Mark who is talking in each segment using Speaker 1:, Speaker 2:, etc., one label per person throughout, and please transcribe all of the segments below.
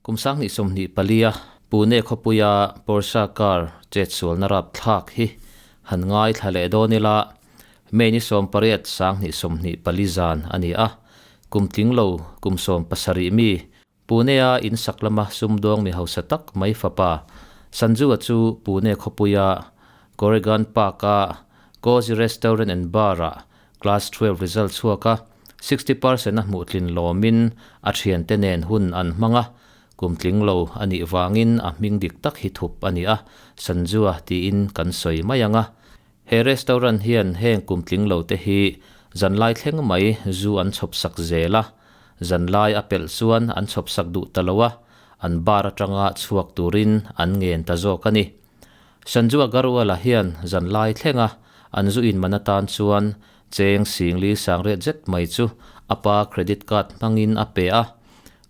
Speaker 1: Kum 2024 a Pune khawpuia Porsche car chetsualna rapthlak hi han ngaithla leh dawn ila, May ni 18 2024 zan a ni a, kum tling lo kum 17 mi Pune-a in sak lama sumdawng mi hausa tak mai fapa Sanju-a chu Pune khawpuia Koregaon Park-a Cozy Restaurant and Bar-ah Class 12 result chhuak a, 60 percent a hmuh tlin lawmin a thiante nen hun an hmang a, kum tling lo a nih vangin a hming dik tak hi thup a ni a, Sanju-a tiin kan sawi mai ang a. He restaurant hian heng kum tling lo te hi zanlai thleng mai zu an chhawp sak zel a, zanlai a pelh chuan an chhawp sak duh ta lo a, an bar atanga chhuak turin an ngen ta zawk a ni. Sanju Agarwal-a hian zanlai thlenga an zu in man atan chuan cheng singli sangriat zet mai chu a pa credit card hmangin a pe a.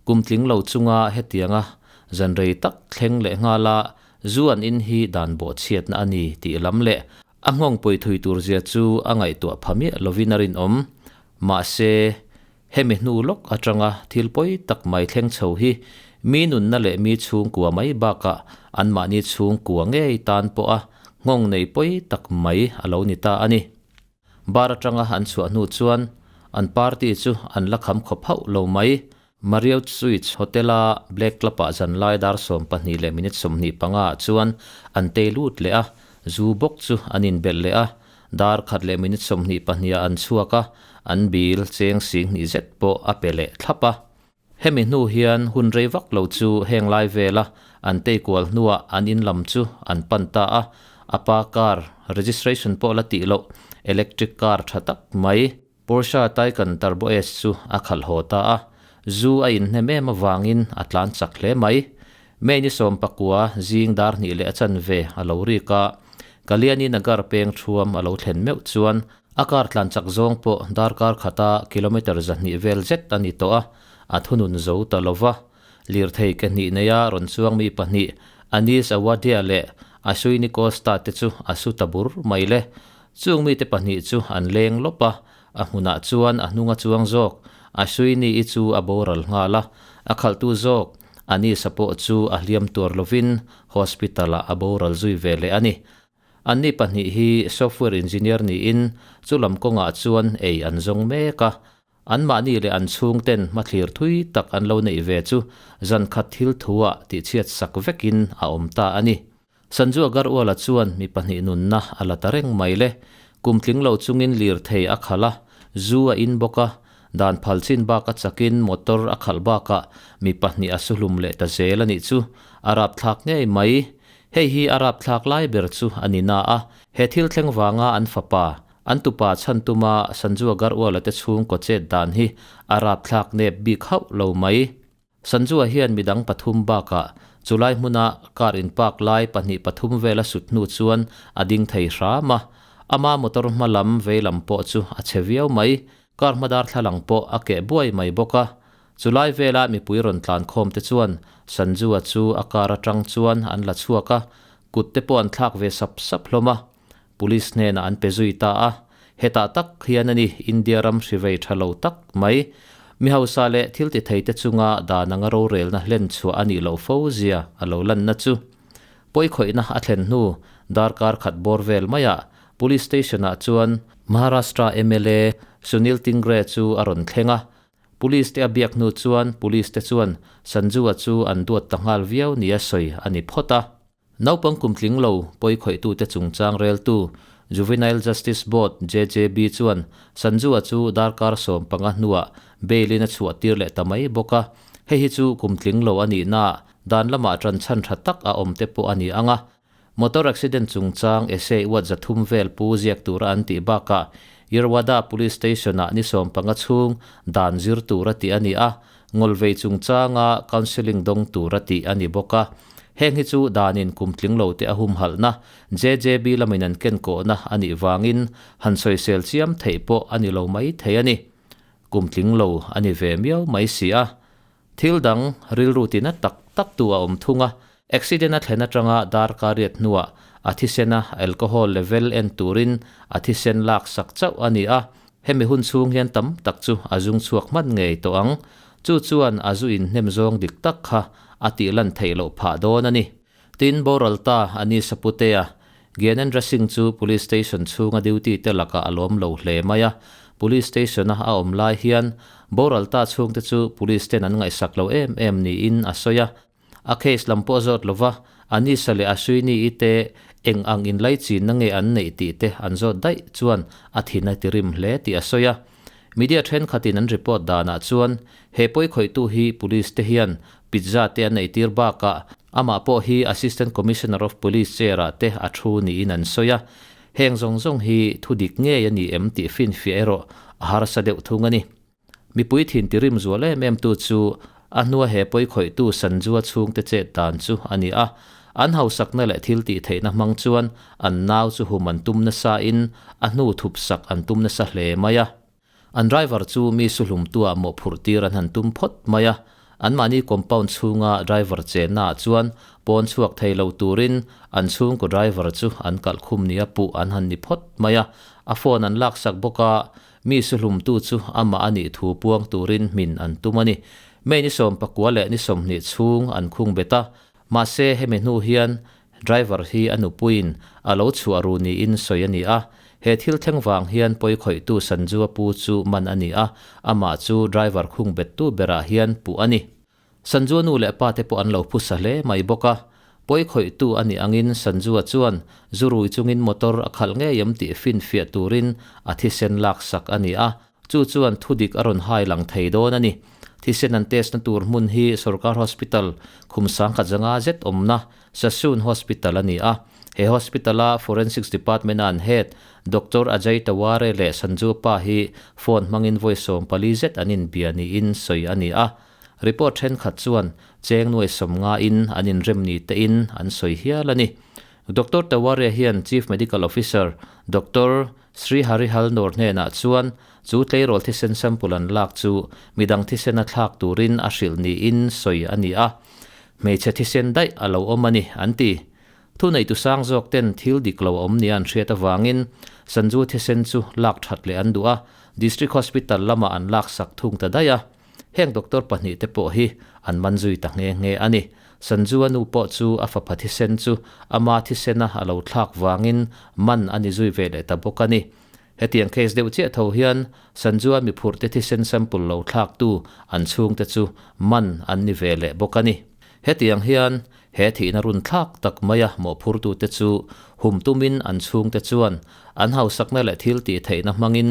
Speaker 1: Kum tling lo chunga hetianga zan rei tak thleng leh nghala zu an in hi dan bawhchhiatna a ni tih lam leh a nghawng pawi thui tur zia chu a ngaihtuah pha miah lovin a rinawm. Mahse, Hemi hnu lawk atanga thil pawi tak mai thleng chho hi mi nunna leh mi chhungkua mai bakah anmahni chhungkua ngei tan pawha nghawng nei pawi tak mai a lo ni ta a ni. Bar atanga an chhuah hnu chuan an party chu an la kham khawp hauh lo mai. Marriott Suites Hotel-a Black Club-ah zanlai dar 12 minute 25 ah chuan an tei lut leh a, zu bawk chu an inbelh leh a, dar 1 leh minute 22 ah an chhuak a, an bill cheng 2000 zet pawh a pe leh thlap a. Hemi hnu hian hun rei vak lo chu heng lai vela an tei kual hnuah an in lam chu an pan ta a, a pa car registration pawh la tih loh electric car tha tak mai Porsche Taycan Turbo S chu a khalh haw ta a, zu a inhnem em avangin a tlan chak hle mai. May ni 19 zing dar 2 leh a chanve a lo rik a, Kalyani Nagar peng thuam a lo thlen meuh chuan a car tlan chak zawng pawh darkar khata kilometre 200 vel zet a ni tawh a, a thunun zo ta lova. Lirthei ke hnih neia rawn chuang mi pahnih Anis Awadia leh Ashwini Costa te chu a su ta bur mai le. Chung mite pahnih chu an leng lawp a, a hmunah chuan a hnunga chuang zawk Ashwini-i chu a boral nghal a, a khalhtu zawk Anis-a pawh chu a hliam tuar lovin hospital-ah a boral zui ve leh a ni. Anni pahnih hi software engineer niin chulam kawngah chuan ei an zawng mek a, anmahni leh an chhungten hmathlir thui tak an lo neih ve chu zan khat thil thuah tihchhiat sak vekin a awm ta a ni. Sanju Agarwal-a chuan mi pahnih nunna a la ta reng mai le. Kum tling lo chungin lirthei a khalh a, zu a in bawk a, dan phal chin bak a chakin motor a khalh bakah mi pahnih a su hlum leh ta zel a nih chu. A rapthlak ngei mai. Hei hi a rapthlak lai ber chu a ni na a, he thil thleng vanga an fapa, an tupa chhan tuma Sanju Agarwal-a te chhungkaw chet dan hi a rapthlak nep bik hauh lo mai. Sanju-a hian midang pathum bakah chulai hmuna car in park lai pahnih pathum vela sut hnu chuan a ding thei hram a, ama motor hma lam vei lam pawh chu a chhe viau mai, car hma darthlalang pawh a keh buai mai bawk a. Chulai vela mipui rawn tlan khawm te chuan Sanju-a chu a car atang chuan an la chhuak a, kut te pawh an thlak ve sap sap hlawm a, Police hnenah an pe zui ta a, hetah tak hian a ni India ram hri vei tha lo tak mai. Mi hausa leh thil ti thei te chunga dan anga rorelna hlen chhuah a nih loh fo zia a lo lanna chu. Pawikhawihna a thlen hnu darkar khat bawr vel maiah Police Station ah chuan Maharashtra mla Sunil Tingre chu a rawn thleng a, Police te a biak hnu chuan Police te chuan Sanju-a chu an duat ta nghal viau nia sawi a ni phawt a. Naupang kum tling lo pawikhawih-tute chungchang reltu Juvenile Justice Board, JJB, chuan Sanju-a chu darkar 15 hnuah bail-in a chhuah tir leh ta mai bawk a. Hei hi chu kum tling lo a nihnaah dan lamah tan chhan tha tak a awm te pawh a ni ang a. Motor accident chungchang essay uat 300 vel pu ziak tura an tih bakah Yerwada Police Station-ah ni 15 chhung dan zir tura tih a ni a, ngawlvei chungchanga counselling dawng tura tih a ni bawk a. Heng hi chu danin kum tling lo te a humhalhna, JJB lamin an ken kawhna a nih vangin han sawisel chiam theih pawh a ni lo mai thei a ni. Kum tling lo a ni ve miau mai si a. Thil dang rilru tina tak tak tu a awm thung a, accident a thlen atanga darkar riat hnuah a thisena alcohol level en turin a thisen lak sak chauh a ni a, hemi hun chhung hian tam tak chu a zung chhuak hman ngei tawh ang. Chu chuan a zu inhnem zawng dik tak kha. a tih lan theih loh phah dawn a ni. Tin, boral ta Anis-a putea Gyanendra Singh chu Police Station chhunga duty te lakah a lawm lo hle mai a, Police Station-a a awm lai hian boral ta chhungte chu Police ten an ngaihsak lo em em niin a sawi a. A case lam pawh zawt lova Anis-a leh Ashwini-i te eng ang inlaichinna nge an neih tih te an zawt daih chuan a thin a tirim hle tih a sawi a. Media thenkhatin an report danah chuan he pawikhawihtu hi Police te hian pizza te an eitir bakah amah pawh hi Assistant Commissioner of Police chair-ah te a thu niin an sawi a. Heng zawng zawng hi thu dik ngei a ni em tih finfiah erawh a harsa deuh thung a ni. Mipui thin tirim zual em em tu chu a hnua he pawikhawihtu Sanjua chhungte chet dan chu a ni a. An hausakna leh thil tih theihna hmang chuan an nau chu hum an tum nasa in a hnu thup sak an tum nasa hle mai a. An driver chu mi suhlumtuah mawhphurh tir an han tum phawt mai a. Anmahni compound chhunga driver chenna ah chuan pawn chhuak thei lo turin an chhungkaw driver chu an kalh khum nia puh an han ni phawt mai a. A phone an laksak bawk a, Mi suhlumtu chu amah a nih thu puang turin hmin an tum a ni. May ni 19 leh ni 20 chhung an khung bet a, mahse hemi hnu hian driver hi a nupuiin a lo chhuah ru niin sawi a ni a. He thil thleng vang hian pawikhawihtu Sanjua pu chu man a ni a, amah chu driver khung bettu berah hian puh a ni. Sanjua nu leh pa te pawh an lo phusa hle mai bawk a, pawikhawihtu a nih angin Sanjua chuan zu rui chungin motor a khalh ngei em tih finfiah turin a thisen laksak a ni a, chu chuan thudik a rawn hai lang thei dawn a ni. Thisen an test na tur hmun hi Sorkar Hospital khum sangkhat zanga zet awmna Sassoon Hospital a ni a, he hospital-a Forensics Department-a an head Doctor Ajay Taware leh Sanjua pa hi phone hmangin vawi 14 zet an inbia niin sawi a ni a. Report thenkhat chuan cheng nuai 50 in an inrem ni tein an sawi hial a ni. Doctor Taware hian Chief Medical Officer Doctor Sri Hari Halnor hnenah chuan chu tleirawl thisen sample an lak chu midang thisena thlak turin a hrilh niin sawi a ni a. Hmeichhe thisen daih a lo awm a ni, an ti. Thuneitu sang zawk ten thil dik lo a awm nia an hriat avangin Sanju thisen chu lak that leh an duh a, District Hospital lamah an laksak thung ta daih a. Heng doctor pahnih te pawh hi an man zui ta nghe nghe a ni. Sanju a nu pawh chu a fapa thisen chu ama thisena a lo thlak vangin man a ni zui ve leh ta bawk a ni. Hetiang case deuh chiah tho hian Sanju a miphurh te thisen sample lo thlaktu an chhungte chu man an ni ve leh bawk a ni. Hetiang hian he thihna run thlak tak maia mawhphurtute chu hum tumin an chhungte chuan an hausakna leh thil tih theihna hmangin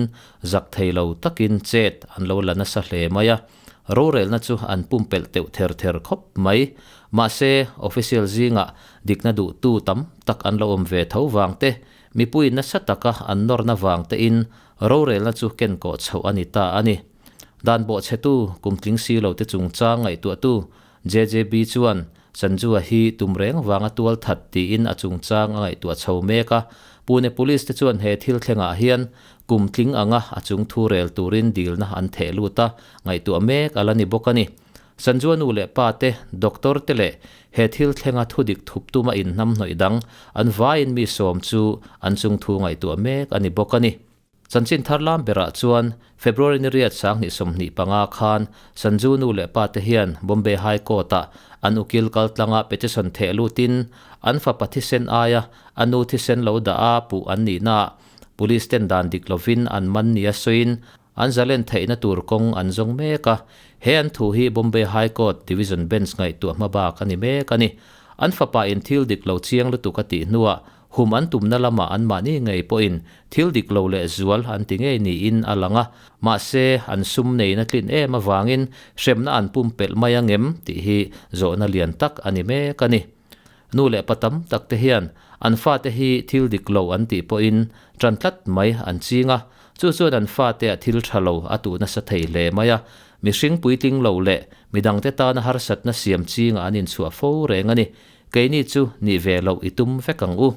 Speaker 1: zak thei lo takin chet an lo la nasa hle mai a, rorelna chu an pumpelh teuh ther ther khawp mai. Mahse, official zingah dikna duhtu tam tak an lo awm ve tho vang te, mipui nasa taka an nawrna vang tein rorelna chu kenkawh chhoh a ni ta a ni. Dan bawhchhetu kumtling si lote chungchang ngaihtuahtu JJB chuan Sanjua hi tum reng vanga tual that tiin a chungchang a ngaihtuah chho mek a, Pune Police te chuan he thil thlengah hian kum tling anga a chung thu rel turin dilna an theh lut a, ngaihtuah mek a la ni bawk a ni. Sanjua nu leh pa te, doctor te leh he thil thlenga thudik thup tuma inhnamhnawih dang an vaiin mi sawm chu an chung thu ngaihtuah mek a ni bawk a ni. Chanchin thar lam berah chuan February ni riat 2025 khan Sanju nu leh pa te hian Bombay High Court-ah an ukil kaltlanga petition theh lutin an fapa thisen aia a nu thisen lo dah a puh an nihnaah Police ten dan dik lovin an man nia sawiin an zalen theihna tur kawng an zawng mek a. He an thu hi Bombay High Court Division Bench ngaihtuah hmabak a ni mek a ni. An fapa in thil dik lo chiang lutuk a tih hnuah Hum an tumna lamah anmahni ngei pawhin thil dik lo leh zual an ti ngei niin a lang a, mahse an sum neina tlin em avangin hremna an pumpelh mai ang em tih hi zawhna lian tak a ni mek a ni. Nu leh pa tam tak te hian an fate hi thil dik lo an tih pawhin tan tlat mai an ching a, chu chuan an fate ah thil tha lo a tuh nasa thei hle mai a, mihring puitling lo leh midangte tana harsatna siam chingah an inchhuah fo reng a ni. Keini chu nih ve loh i tum vek ang u.